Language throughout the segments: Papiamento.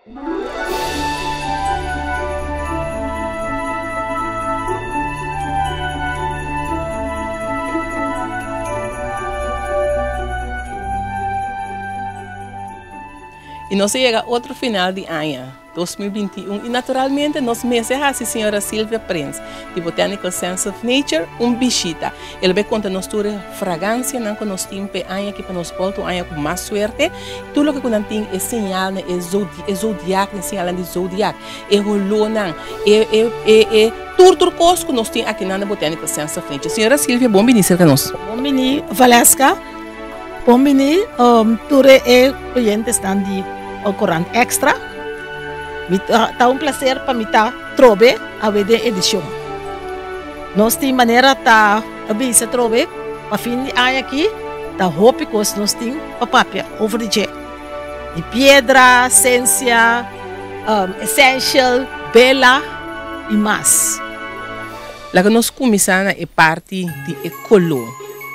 Y nos a yega otro final di aña 2021 y naturalmente nos mester haci señora Silvia Prins di Botanical Sense of Nature un bishita. El a bay conta nos tur e fragancianan cu nos tin p'e aña aki pa nos bolta un aña cu mas suerte. Tur loke ku nan tin e señalnan, e e zodiak, e señalnan di zodiak, e holónan, e e e e tur tur kos ku nos tin akinan na Botanical Sense of Nature. Señora Silvia, bon bini serka nos. Bon bini Valeska, bon bini tur e oyentesnan di Corant Extra. Mi ta ta un placer pa mi ta trobe awe den edicion. Nos tin manera ta bisa trobe pa fin di aña aki ta hopi kos nos tin pa papia over di dje. Di piedra, sensia, essential, bela y mas. Laga nos kuminsá na e parti di e koló.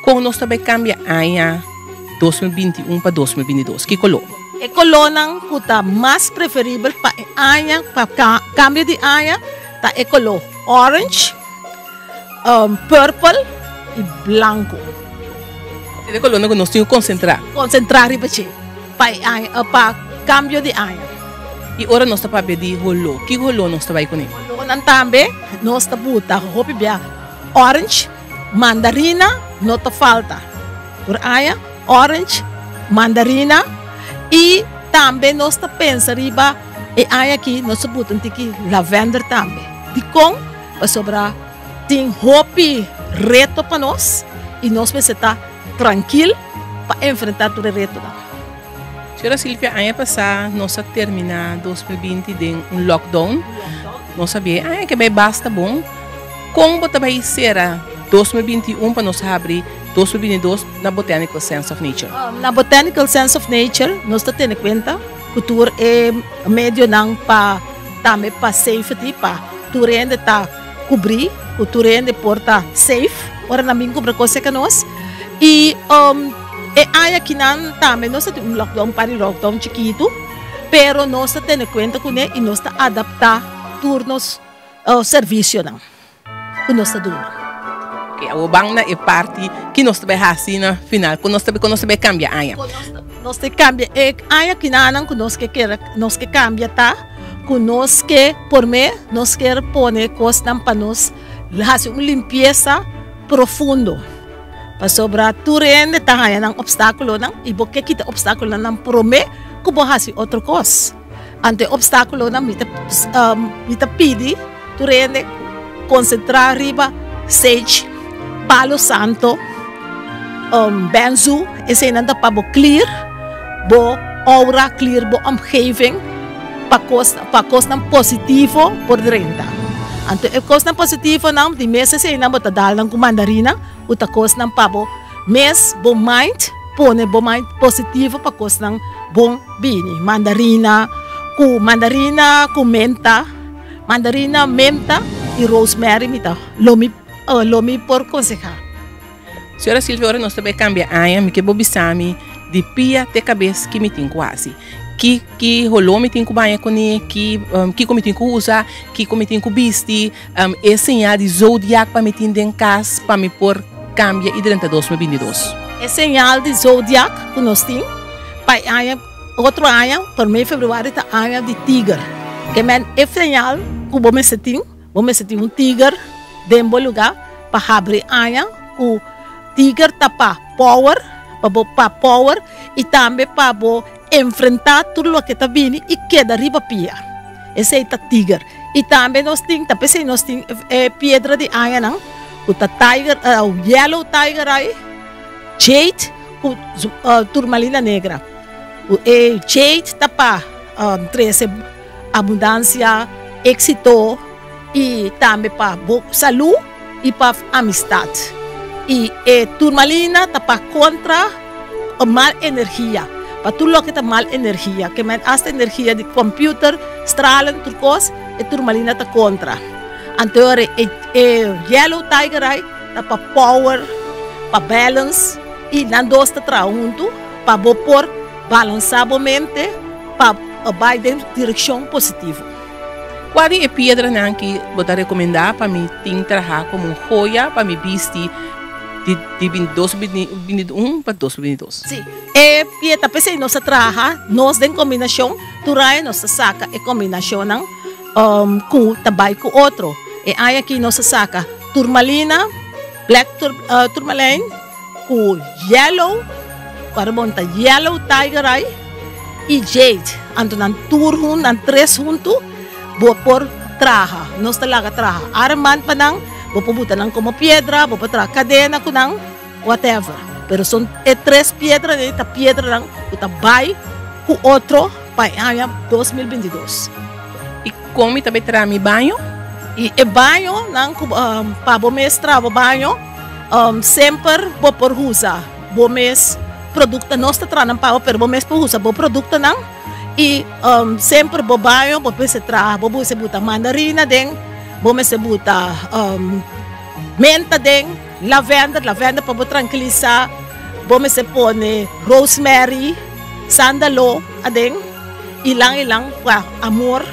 Kon nos ta bai kambia aña 2021 pa 2022? Ki koló? E kolónan ku ta mas preferibel pa e aña, pa kambio di aña, ta e koló orange, purple y blanco. E ta kolónan ku nos tin ku konsentrá. Konsentrá riba dje pa e aña, pa kambio di aña. I ora nos ta papia di holó, ki holó nos ta bai kuné? Holónan tambe nos ta buta hopi bia orange, mandarina no ta falta. Tur aña orange, mandarina i tambe nos ta pensa riba e aña aki nos ta buta un tiki lavender tambe. Dikon? Pasobra tin hopi reto pa nos i nos mester ta trankil pa enfrentá tur e retonan. Señora Silvia, aña pasá nos a terminá 2020 den un lockdown. Nos a bia e aña ke bai basta bon. Kon bo ta bai sera 2021 pa nos habri 2022 na Botanical Sense of Nature? Na Botanical Sense of Nature nos ta tene kuenta ku tur e medionan pa tambe pa safety pa tur hende ta kubrí, ku tur hende por ta safe ora nan bin kumpra kos serka nos. I e aña akinan tambe nos ta tin un lockdown, un par di lockdown chikitu, pero nos ta tene kuenta kuné i nos ta adaptá tur nos servisionan ku nos ta duna. Oke, awor ban na e parti ki nos ta bai hasi na final, ku nos ta ku nos ta bai kambia aña. Nos ta kambia e aña kinanan ku nos ke kere nos ke kambia ta ku nos ke por me nos ker pone kosnan pa nos hasi un limpiesa profundo. Pasobra tur hende ta haña nan opstákulonan i bo ke kita opstákulonan promé ku bo hasi otro kos. Anto e opstákulonan mi ta mi ta pidi tur hende konsentrá riba sage, palo santo, benzu, eseinan ta pa bo clear bo aura, clear bo omgeving pa kos pa kosnan positivo por drenta. Anto e kosnan positivonan di mes eseinan bo ta dal nan ku mandarina ku ta kosnan pa bo mes bo mind pone bo mind positivo pa kosnan bon bini. Mandarina ku mandarina ku menta, mandarina, menta i rosemary mi ta lo mi lo mi por konsehá. Señora Silvia, ora nos ta bai kambia aña, mi ke bo bisa mi di pia te kabes ki mi tin ku hasi. Ki ki holó mi tin ku baña kuné, ki kiko mi tin ku usa, kiko mi tin ku bisti, e señal di zodiak pa mi tin den kas pa mi por kambia i drenta 2022. E señal di zodiak ku nos tin pa e aña otro aña, promé februari ta aña di tiger. Ke men e señal ku bo mester tin. Bo mester tin un tiger den bo lugá pa habri aña ku tiger ta pa power, pa bo pa power i tambe pa bo enfrentá tur loke ta bini i keda riba pia. Esei ta tiger. I tambe nos tin, ta p'esei nos tin e piedra di añanan ku ta tiger, yellow tiger eye, jade ku turmalina negra. E jade ta pa trese. Abundansia, éksito i tambe pa bo salú i pa amistat. I e turmalina ta pa kontra mal energia, pa tur loke ta mal energia, ke men asta energia di computer, stralen, tur kos, e turmalina ta kontra. Anto ora e yellow tiger eye ta pa power, pa balance i nan dos ta traha huntu pa bo por balansa bo mente. Pa. bai den direkshon positivo. Kua di e piedranan ki bo ta rekomendá pa mi tin traha komo un joya pa mi bisti di di 2021 pa 2022? Sí, e piedra p'esei nos ta traha nos den kombinashon, tur aña nos ta saka e kombinashonnan ku ta bai ku otro. E aña aki nos a saka turmalina, black turmalijn ku yellow, ku bon ta yellow tiger eye i jade. Anto nan tur huntu, nan tres huntu bo por traha. Nos ta laga traha armband pa nan, bo por buta nan komo piedra, bo por traha kadena ku nan, whatever. Pero son e tres piedranan ei ta piedranan ku ta bai ku otro pa e aña 2022. I kon mi ta bai traha mi baño? I e bañonan ku pa bo mes traha bo baño, semper bo por usa bo mes produkto. Nos ta traha nan pa bo, pero bo mes por usa bo produktonan. I semper bo baño bo mester traha, bo mester buta mandarina den, bo mester buta menta den, lavender, lavender pa bo trankilisá, bo mester pone rosemary, sandalo aden, ilang ilang pa amor.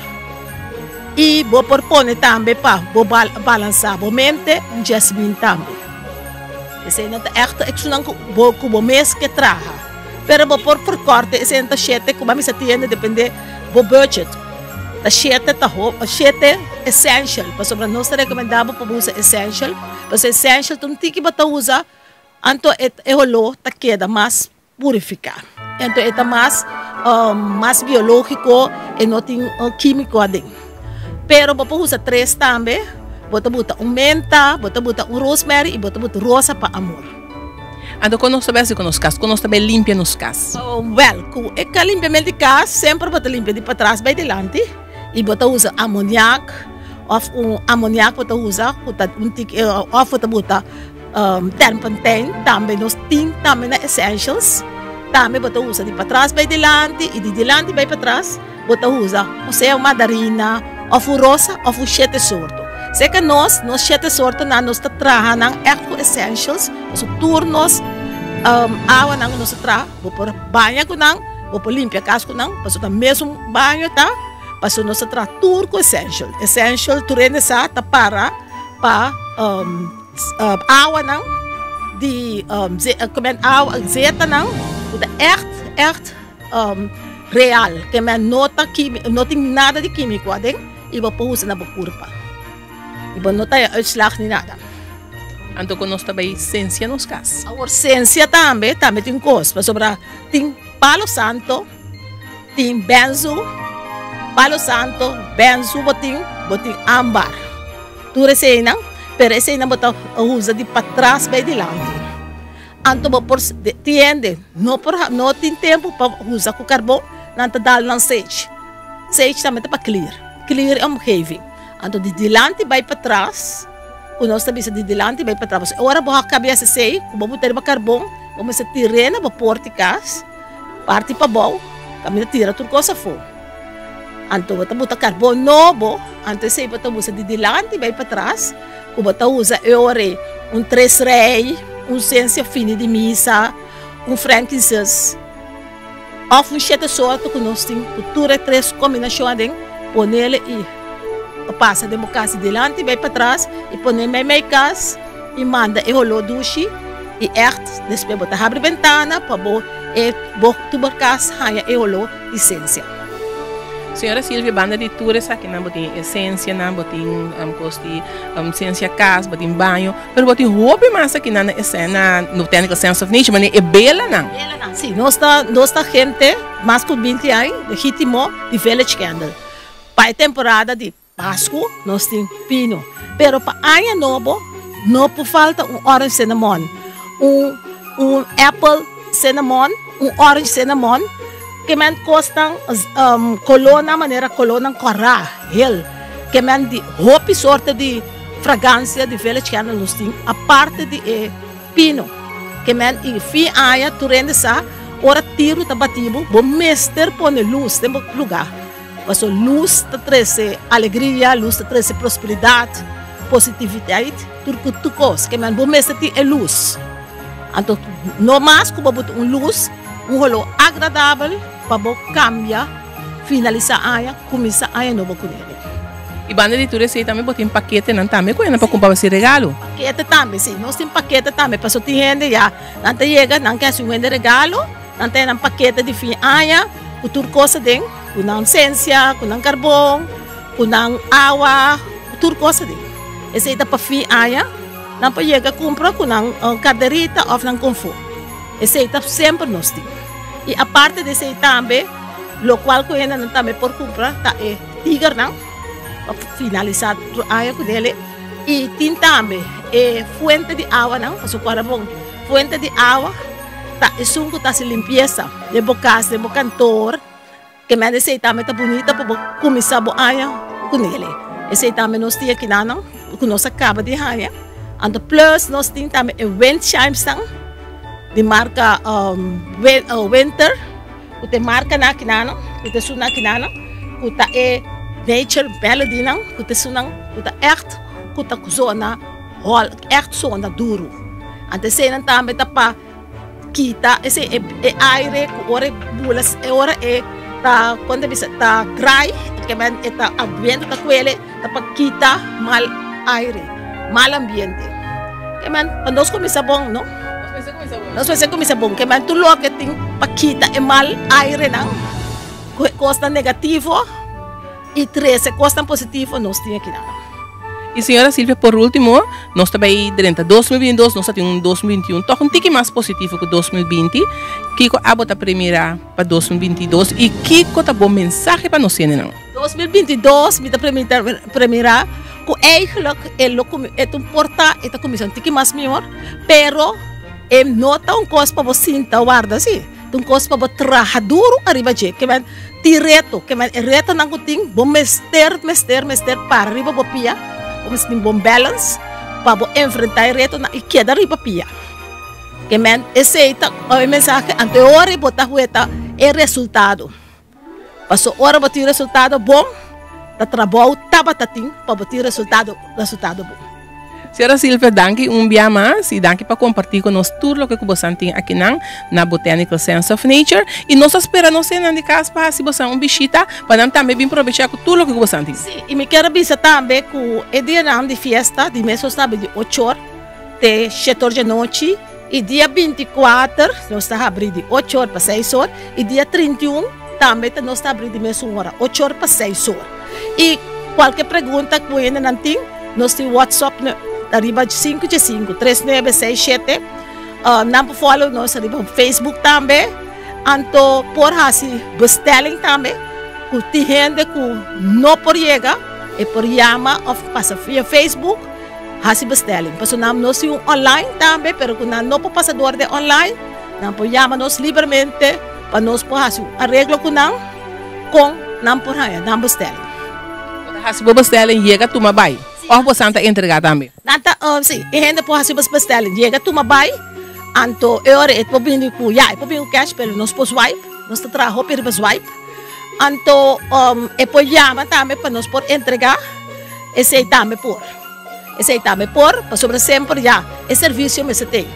I bo por pone tambe pa bo balansá bo mente un jasmin tambe. Eseinan ta ègt ekshonnan ku bo ku bo mes ke traha. Pero bo por verkòrte eseinan ta shete ku bo a mester tiende depende bo budget. Ta shete ta hopi shete essential pasobra nos ta rekomendá bo pa bo usa essential pasobra essential ta un tiki bo ta usa anto e holó ta keda mas purifiká. Anto e ta mas mas biológiko, e no tin kímiko aden. Pero bo por usa tres tambe, bo ta buta un menta, bo ta buta un rosemary i bo ta buta rosa pa amor. Anto kon nos ta bai hasi ku nos kas? Kon nos ta bai limpia nos kas? Wèl, ku e limpiamentu di kas semper bo ta limpia di patras bai dilanti i bo ta usa amoniak òf un amoniak bo ta usa ku ta un tiki òf bo ta buta Terpentijn tambe nos tin tambe na Essentials. Tambe bo ta usa di patras bai dilanti i di dilanti bai patras bo ta usa o sea un mandarina of un rosa of un shete sorto. Seka nos, nos shete sortonan nos ta traha nan ègt ku Essentials, pasobra tur nos awanan ku nos ta traha bo por baña ku nan, bo por limpia kas ku nan, pasobra ta mesun baño ta, pasobra nos ta traha tur ku Essential. Essential tur hende sa ta para pa. Awanan di awa zetanan ku ta ègt ègt real ke men no ta no tin nada di kímiko aden i bo por usa na bo kurpa i bo no ta haña uitslag ni nada. Anto ku nos ta bai sensia nos kas. Awor sensia tambe tambe tin kos pasobra tin palo santo tin benzu palo santo benzu bo tin bo tin ámbar. Tur eseinan, pero eseinan bo ta usa di patras bai dilanti. Anto bo por tiende no por no tin tempu pa usa ku karbon, nan ta dal nan sage. Sage tambe ta pa clear, clear e omgeving. Anto di dilanti bai patras, ku nos ta bisa di dilanti bai patras, pasobra ora bo a kabia esei ku bo buta riba karbon, bo mester tir'é na bo por di kas, parti pabou, kaminda tira tur kos afó. Anto bo ta buta karbon nobo, anto esei bo ta usa di dilanti bai patras, ku bo ta usa e ora ei un tres rei, un sensia fini di misa, un frankinses, òf un shete sorto ku nos tin ku tur e tres kombinashon aden, ponele i pasa den bo kas di dilanti bai patras i pone mei mei kas i manda e holó dushi i ègt despues bo ta habri bentana pa bo e bo tur bo kas haña e holó. Esencia. Señora Silvia, banda di tur esakinan bo tin esencianan, bo tin cos di sensia cas, bo tin baño, pero bo tin hopi mas akinan na esen na Botanical Sense of Nature, manera e belanan. Belanan, si. Nos ta nos ta gente mas cu binti aña legitimo di Village Candle. Pa e temporada di Pasku nos tin pino, pero pa aña nobo no por falta un orange cinnamon, un un apple cinnamon, un orange cinnamon, ke men kosnan kolónan manera kolónan kòrá, hel, ke men di hopi sorte di fragansia di Village Candle nos tin aparte di e pino, ke men i fin aña tur hende sa ora tiru ta bati bo, bo mester pone lus den bo lugá. Pasobra lus ta trese alegria, lus ta trese prosperidat, positividat, tur ku tur kos. Ke men bo mester tin e lus. Anto no mas ku bo buta un lus, un holó agradabel pa bo kambia finalisá aña, kuminsá aña nobo kuné. I banda di tur esei tambe bo tin paketenan tambe ku hende por kumpra pa hasi regalo. Pakete tambe, si. Nos tin pakete tambe pasobra tin hende ya nan ta yega nan ke hasi un hende regalo, nan ta nan pakete di fin aña ku tur kos aden, ku nan sensia, ku nan karbon, ku nan awa, ku tur kos aden. Esei ta pa fin aña nan por yega kumpra ku nan karderita òf nan konfó. Esei ta semper nos tin. I aparte di esei tambe lokual ku hendenan tambe por kumpra ta e tigernan pa finalisá tur aña ku dele. I tin tambe e fuente di awanan, pasobra ku ora bon fuente di awa ta esun ku ta hasi limpiesa den bo kas, den bo kantor. Ke mende esei tambe ta bunita pa bo kuminsá bo aña ku nele. Esei tambe nos tin akinanan ku nos a kaba di haña. Anto plus nos tin tambe e wind chimesnan di marka Winter ku ta e markanan akinanan, ku ta esunnan akinanan ku ta e nature melodynan ku ta esunnan ku ta ègt ku ta zona hòl, ègt zona duru. Anto eseinan tambe ta pa. Kita esei e aire ku ora e bula e ora e ta kon ta bisa ta dry ke men e ta bientu ta kuele ta pa kita mal aire mal ambiente ke men pa nos kuminsa bon no nos mester kuminsa bon ke men tur loke tin pa kita e mal airenan ku e kosnan negativo. I trese kosnan positivo nos tin aki nan. I señora Silvia por ultimo nos ta bay drenta 2022 nos ta tin un 2021 toch un tiki mas positivo ku 2020 kiko abo ta premira pa 2022 i kiko ta bo mensahe pa nos hendenan? 2022 mi ta premira ku eigenlijk e lo e ta un porta e ta kuminsa un tiki mas mihor pero e no ta un kos pa bo sinta warda si ta un kos pa bo traha duru ariba dje ke men Tin reto, ke men e retonan ku tin bo mester mester mester para riba bo pia, bo mester tin bon balance pa bo enfrenta e retonan i keda riba pia. Ke men esei ta e mensahe, anto e ora bo ta weta e resultado. Paso ora bo tin resultado bon, ta trabou tabata tin pa bo tin resultado resultado bon. Señora Silvia, danki un bia mas y danki pa comparti cu nos tur loke cu bosan tin akinan na Botanical Sense of Nature. Y nos ta spera nos hendenan di cas pa haci bosan un bishita pa nan tambe bin probecha cu tur loke cu bosan tin. Sí, y mi kier a bisa tambe cu e dianan di fiesta di mes nos ta habri di ocho or te shete or djanochi y dia 24 nos ta habri di ocho or pa seis or y dia 31 tambe ta nos ta habri di mesun ora, ocho or pa seis or. Y cualke pregunta cu hendenan tin, nos tin WhatsApp ariba 5 5 39 6 7. Nan por follow nos ariba Facebook tambe. Anto por haci bestelling tambe cu tin hende cu no por yega, e por yama of pasa via Facebook haci bestelling. Pasobra nan nos tin un online tambe, pero cu nan no por pasa door den online, nan por yama nos libremente pa nos por haci un areglo cu nan. Kon nan por haña nan bestelling? Bo ta hasi bo bestelling yega tuma bai òf bo san ta entregá tambe? Nan ta, si, e hende por hasi bo bestelling yega tuma bai, anto e ora e por bini ku, ya, e por bini ku cash pero nos por swipe, nos ta traha hopi riba swipe, anto e por yama tambe pa nos por entregá, esei tambe por, esei tambe por, pasobra semper ya e servisio mester tei.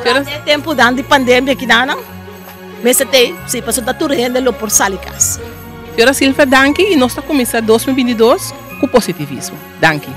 Durante e tempunan di pandemia kinanan. Mester tei, si, pasobra ta tur hende lo por sali kas. Señora Silvia, danki y nos ta cuminsa 2022 cu positivismo. Danki.